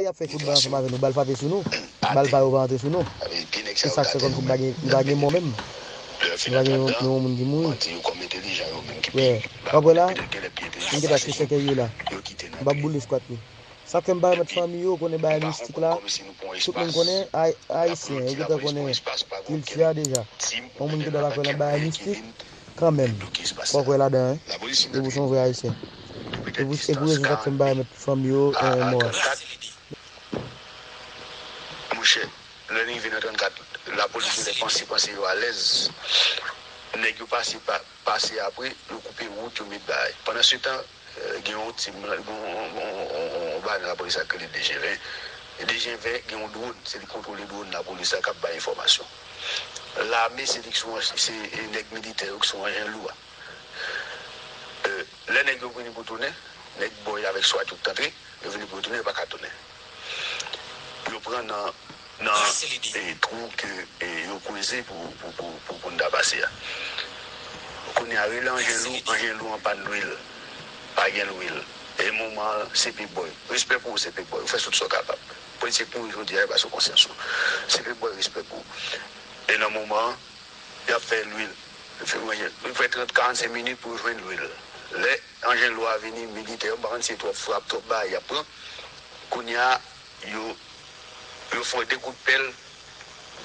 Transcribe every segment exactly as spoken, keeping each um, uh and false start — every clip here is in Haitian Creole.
Ap fè kout bal ansanm avè nou, bal frape sou nou. Bal pa yo pa antre sou nou. Se sa k fè kòmsi m pa gen, m pa gen mò menm. M pa gen yon, yon moun ki mouri. Yeah. W ap wè la, m gentan chèche kè yo la. M p ap boule skwat yo. Sa k fè m pa remèt fanmi yo, konnen bagay mistik la, tout moun konnen, ay-, ayisyen, yo gentan konnen kilti a deja. Yon moun gentan pa kwè nan bagay mistik, kanmenm, fòk wè ladan, wi. E pou se yon vrè ayisyen. E pou, e pou rezon sa k fè m pa remèt fanmi yo, eh, mò a. Monchè, lè n rive nan trannkat, lapolis genlè panse, panse yo alèz. Nèg yo pase pa, pase apre, yo koupe wout, yo met bagay. Pandansetan, eh, gen yon tim, gen yon, yon, yon, yon, yon bagay nan lapolis la k rele D G ven. D G ven gen yon dwòn, se li k kontwole dwòn lapolis la k ap bay enfòmasyon. Lame, se li k sou, se, eh, nèg militè yo k sou anjen lou a. Eh, lè nèg yo vini pou tounen, nèg bòy avèk swat yo k t antre, yo vini pou yo tounen, yo pa ka tounen. Yo pran nan, nan, eh, twou ke, eh, yo kweze pou, pou, pou, pou, pou n ta pase a. Kounye a, rele anjen lou, anjen lou an pàn lwil. Pa gen lwil. E moman an, C P bòy. Respè pou ou, C P bòy. Ou fè tout sa w kapab. Polisye k mouri jodi a, e pa sou konsyans ou. C P bòy, respè pou ou. E nan moman an, y ap fè lwil. Yo fè manje. Yo fè trant, karannsenk minit pou yo jwenn lwil. Lè anjen lou a vini, militè yo, m pa konn si se twòp frap, twòp bagay y ap pran. Kounye a, yo, yo fè de kout pèl,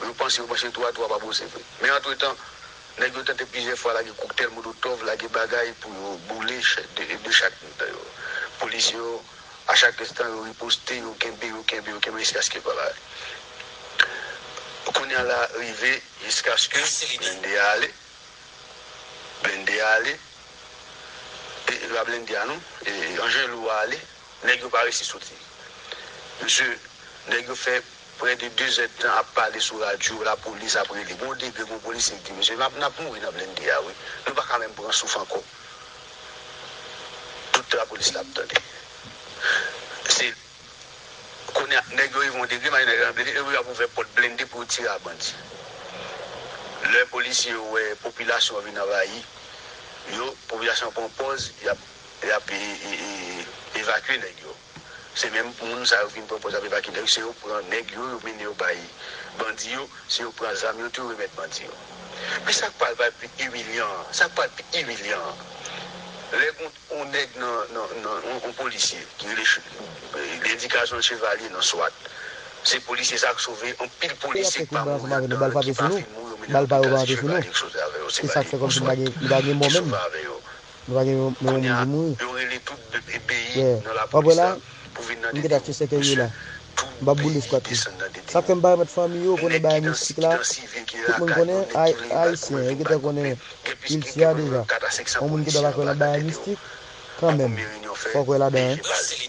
yo panse, yo panse twou a, twou a pa bwose vre. Men antretan, nèg yo tante plizyè fwa lage koktèl molotòv, lage bagay pou yo boule chè-, de, de chak mitan yo. Polisye yo, a chak enstan, yo riposte, yo kenbe, yo kenbe, yo kenbe, jiskaske pa la. Kounye a la, rive, jiskaske blende a ale. Blende a ale. E, e pa blende a non. E, anjen lou a ale. Nèg yo pa resi soti. Mesye, nèg yo fè prè de de zè d tan ap pale sou radyo, lapolis ap rele. Gon degre, gon polisye ki di, "Mesye, n ap, n ap mouri nan blende a, wi. Nou pa ka menm pran souf ankò." Tout lapolis la ap tande. Se Kounye a, nèg yo rive yon degre, malè nèg yo nan blende, epi y ap ouvè pòt blende pou yo tire a bandi. Lè polisye yo wè popilasyon an vin anvayi yo, popilasyon an pran pòz, y ap, y ap e, e, e, evakye nèg yo. Se menm moun sa yo ki vin pran pòz ap evakye nèg yo, se yo pran nèg yo, yo mennen yo bay bandi yo, se yo pran zam yo tou, yo remèt bandi yo. Men sa k pral, pral pi imilyan an, sa k pral pi imilyan an, lè gon yon nèg nan, nan, nan, yon, yon polisye ki rele Ch-, Lendikasyon Chevalye nan swat. Se polisye sa k sove anpil polisye ki pa mouri anndan, ki pa fin mouri yo mennen lopital, se Chevalye ki sove avè yo, se Chevalye ki sove avè yo. Kounye a, yo rele tout peyi nan lapolis la pou vin nan dede yo. Mesye, tout peyi desann nan dede yo. Nèg ki nan, ki nan sivil ki lakay yo, nèg ki lakay yo, nèg ki pa nan kilti a deja. Yon moun ki ta pa kwè nan bagay mistik, kanmenm, fòk wè ladan, wi.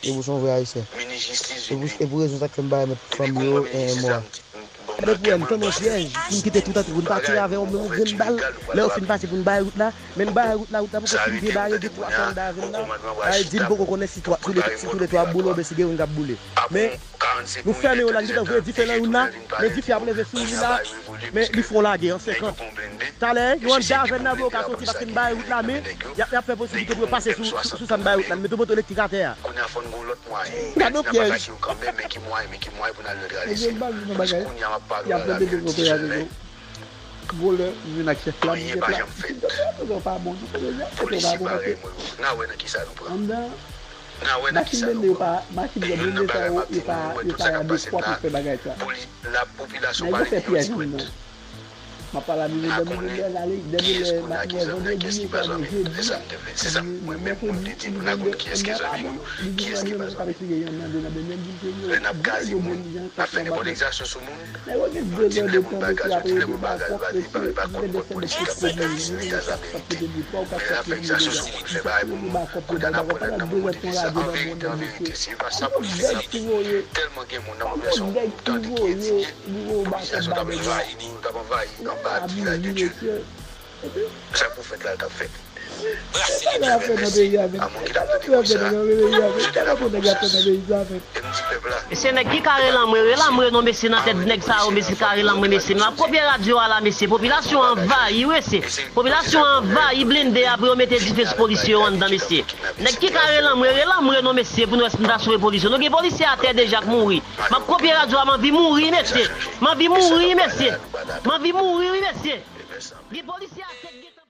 E pou se yon vrè ayisyen. E pou, e pou rezon sa k fè m pa remèt fanmi yo, eh, mò a. Gade pou wè, m tann yon pyèj, pou m kite tout antre, pou n pa tire avè yon, yon grenn bal. Lè yo fin pase pou n bay wout la, men n bay wout la, wout la poko fin byen bare, gen twa sòlda avè n la. Ay di m poko konnen si twa, si toulètwa ap boule oubyen si gen youn k ap boule. Men, nou fèmen yo la, n gentan voye dife nan youn la, men dife ap leve sou youn la, men li fè yon lagè an senkant. Talè, yo anndan avè n nan, pou yo ka soti, paske n bare wout la, men y ap, y ap fè posiblite pou yo pase sou, sou, sou sa n bare wout la, n mete yon poto elektrik atè a. Gade yon pyèj. Vòlè vin ak chèf la, li gen pla. Polisye parèy mwen yo, n a wè nan kisa nou pran. Anndan, machin blende yo pa, machin blende sa yo, yo pa, yo pa de pwa pou fè bagay sa. Nèg yo fè pyès moun nan. M ap pale a nivo dèmi de lè, dèmi lè, m ap wè vandredi, e pa de jedi, mèkredi, li blende pa bon, li gen zanmi yo k ap eseye nan de nan de menm di m se yo, nèg yo bon jan, tout nan bagay. Nèg yo gen de zè de tan, mesye, ap rete ba kòk, mesye, li gen de sèn de kòk, mesye, sa k ap pete de twa ou kat kat milyon dola. Mesye, li ba kòk pou bagay, pandan de zè tan radyo nan mond nan, mesye. Yon gèt ki voye, yon gèt ki voye, li voye ba kòk bagay, mesye. Sa k pou fèt la, l t ap fèt. Sa nèg ap fè nan peyi a menm? Sa nèg ap fè nan peyi a menm? Sa nèg ap fè nan peyi a menm? Mesye, nèg ki kare lanmwe, rele anmwe non, mesye, nan tèt nèg sa yo, mesye, kare lanmwe, mesye. M ap kopye radyo a la, mesye. Popilasyon an anvayi, wi, mesye. Popilasyon an anvayi blende a pou yo mete dife sou polisye yo anndan, mesye. Nèg ki kare lanmwe, rele anmwe non, mesye, pou nou wè si nou ta sove polisye. Nou gen polisye atè deja k mouri. M ap kopye radyo a, m anvi mouri, mesye. M anvi mouri, mesye. M anvi mouri, wi, mesye. Gen polisye atè k gentan